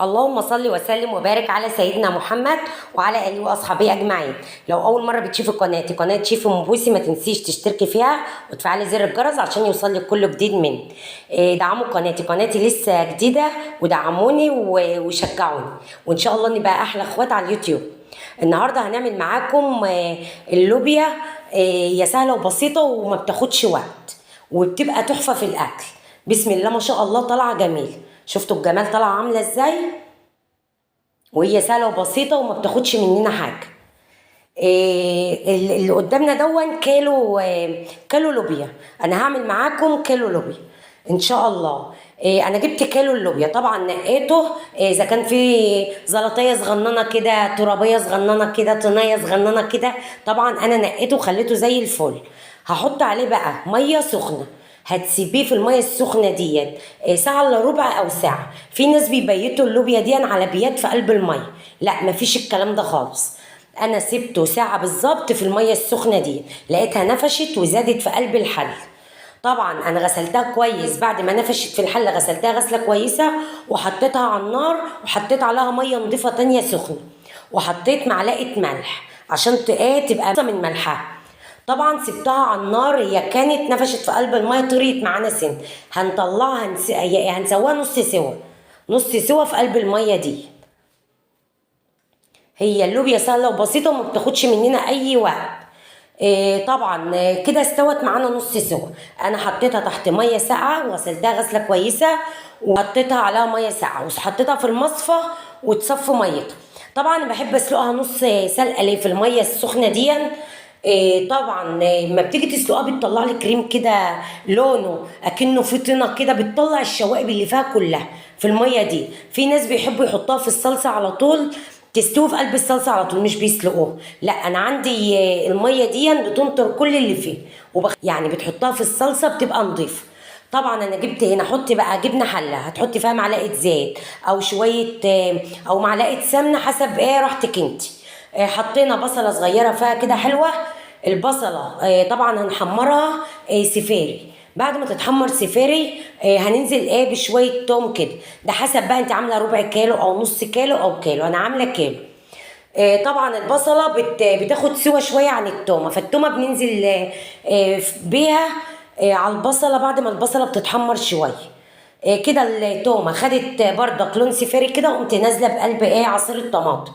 اللهم صل وسلم وبارك على سيدنا محمد وعلى اله واصحابه اجمعين. لو اول مرة بتشوفي قناتي، قناة شيف ام بوسي، ما تنسيش تشتركي فيها وتفعلي زر الجرس عشان يوصلك كل جديد مني. دعموا قناتي، قناتي لسه جديدة، ودعموني وشجعوني، وان شاء الله نبقى احلى اخوات على اليوتيوب. النهارده هنعمل معاكم اللوبيا. هي سهلة وبسيطة وما بتاخدش وقت وبتبقى تحفة في الاكل. بسم الله ما شاء الله، طالعه جميل. شفتوا الجمال طالعه عامله ازاي؟ وهي سهلة وبسيطة وما بتاخدش مننا حاجة. اللي قدامنا دون كيلو، كيلو لوبيا. انا هعمل معاكم كيلو لوبيا ان شاء الله. انا جبت كيلو اللوبيا، طبعا نقيته. اذا كان في زلطيه صغننه كده، ترابيه صغننه كده، طينيه صغننه كده، طبعا انا نقيته وخليته زي الفل. هحط عليه بقى مية سخنة، هتسيبيه في المية السخنة ديت ساعة الا ربع او ساعة. في ناس بيبيتوا اللوبيا دي على بيات في قلب المية، لا مفيش الكلام ده خالص. انا سبته ساعة بالظبط في المية السخنة دي، لقيتها نفشت وزادت في قلب الحل. طبعا انا غسلتها كويس بعد ما نفشت في الحلة، غسلتها غسله كويسة وحطيتها على النار، وحطيت عليها مية نضيفه تانية سخنة، وحطيت معلقه ملح عشان تبقى من ملحها. طبعا سبتها على النار، هي كانت نفشت في قلب المية، طريت معانا سن. هنطلعها هنسويها نص سوا، نص سوا في قلب المية دي. هي اللوبيا سهلة وبسيطة وما بتاخدش مننا اي وقت. طبعا كده استوت معانا نص سوا. انا حطيتها تحت مية ساقعه وغسلتها غسله كويسة، وحطيتها عليها مية ساقعه، وحطيتها في المصفى وتصفي ميتها. طبعا انا بحب اسلقها نص سلقه ليه في المية السخنة دي. طبعا ما بتيجي تسلقها بتطلع لك كريم كده لونه اكنه في طينه كده، بتطلع الشوائب اللي فيها كلها في المية دي. في ناس بيحبوا يحطوها في الصلصه على طول، تستوي في قلب الصلصه على طول، مش بيسلقوه. لا انا عندي المية دي بتنطر كل اللي فيه، يعني بتحطها في الصلصه بتبقى نظيفة. طبعا انا جبت هنا، حطي بقى جبنه حله، هتحطي فيها معلقه زيت او شوية او معلقه سمنه حسب ايه راحتك انت. حطينا بصله صغيرة فيها كده حلوة. البصله طبعا هنحمرها سفاري. بعد ما تتحمر سفاري هننزل بشوية توم كده، ده حسب بقى انت عامله ربع كيلو او نص كيلو او كيلو، انا عامله كيلو. طبعا البصله بتاخد سوا شوية عن التومه، فالتومه بننزل بيها على البصله بعد ما البصله بتتحمر شوية. كده التومه خدت بردك لون سفاري كده، وقمت نازله بقلب عصير الطماطم.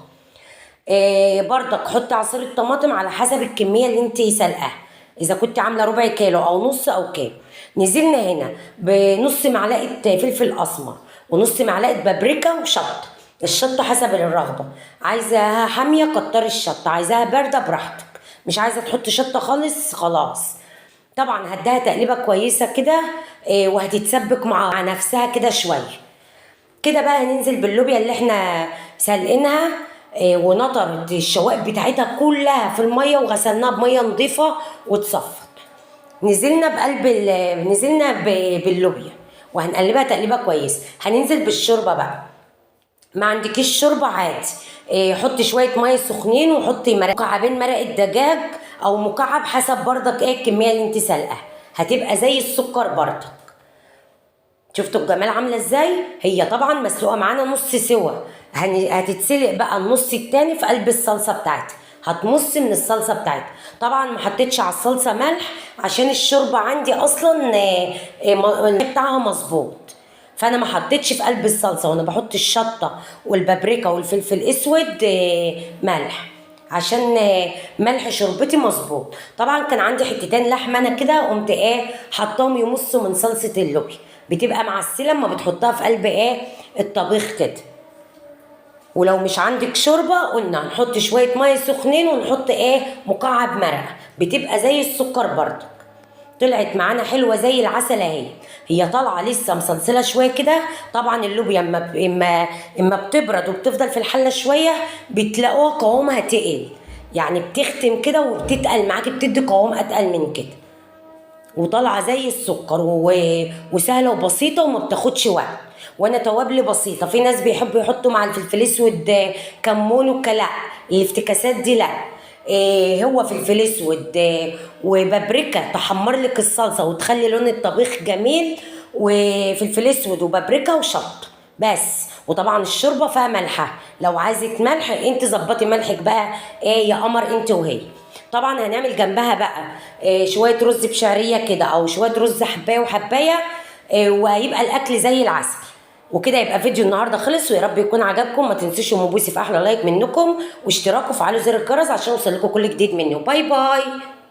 بردك حطي عصير الطماطم على حسب الكمية اللي انت سلقاها، اذا كنت عامله ربع كيلو او نص او كيلو. نزلنا هنا بنص معلقه فلفل اسمر ونص معلقه بابريكا وشطه. الشطه حسب الرغبة، عايزاها حامية كتري الشطه، عايزاها باردة براحتك، مش عايزه تحطي شطه خالص خلاص. طبعا هديها تقليبه كويسة كده، وهتتسبك مع نفسها كده شوية كده. بقى هننزل باللوبيا اللي احنا سلقينها، ونطرت الشوائب بتاعتها كلها في المية، وغسلناها بميه نظيفة وتصفت. نزلنا بقلب نزلنا باللوبيا وهنقلبها تقليبه كويس. هننزل بالشوربه بقى. ما عندكيش شوربة عادي، حطي شوية مية سخنين وحطي مكعبين مرقه دجاج او مكعب حسب بردك ايه الكمية اللي انت سلقاها، هتبقى زي السكر بردك. شفتوا الجمال عامله ازاي؟ هي طبعا مسلوقة معانا نص سوا، هتتسلق بقى النص التاني في قلب الصلصه بتاعتها، هتمص من الصلصه بتاعتها. طبعا ما حطيتش على الصلصه ملح عشان الشوربة عندي اصلا بتاعها مظبوط، فانا ما حطيتش في قلب الصلصه وانا بحط الشطه والبابريكا والفلفل الاسود ملح عشان ملح شوربتي مظبوط. طبعا كان عندي حتتين لحمه انا كده، قمت حطاهم يمصوا من صلصه اللوبيا، بتبقى معسله اما بتحطها في قلب الطبيخ كده. ولو مش عندك شوربة قلنا هنحط شوية مية سخنين ونحط مكعب مرقه، بتبقى زي السكر بردك. طلعت معانا حلوة زي العسل اهي، هي طالعه لسه مصلصله شوية كده. طبعا اللوبيا اما بتبرد وبتفضل في الحلة شوية بتلاقوها قوامها تقل، يعني بتختم كده وبتتقل معاكي، بتدي قوام اتقل من كده، وطالعه زي السكر وسهلة وبسيطة وما بتاخدش وقت. وانا توابلي بسيطة. في ناس بيحبوا يحطوا مع الفلفل الاسود كمون وكلا، الافتكاسات دي لا. هو فلفل اسود وبابريكا تحمر لك الصلصه وتخلي لون الطبيخ جميل، وفلفل اسود وبابريكا وشطه. بس. وطبعا الشوربة فيها ملحة، لو عايزه ملح انت ظبطي ملحك بقى ايه يا قمر انت وهي. طبعا هنعمل جنبها بقى شوية رز بشعريه كده، او شوية رز حبايه وحبايه، وهيبقى الاكل زي العسل. وكده يبقى فيديو النهارده خلص، ويا رب يكون عجبكم. ما تنسوش ام بوسي في احلى like منكم، واشتراك وفعلوا زر الجرس عشان يوصل لكم كل جديد مني. bye bye.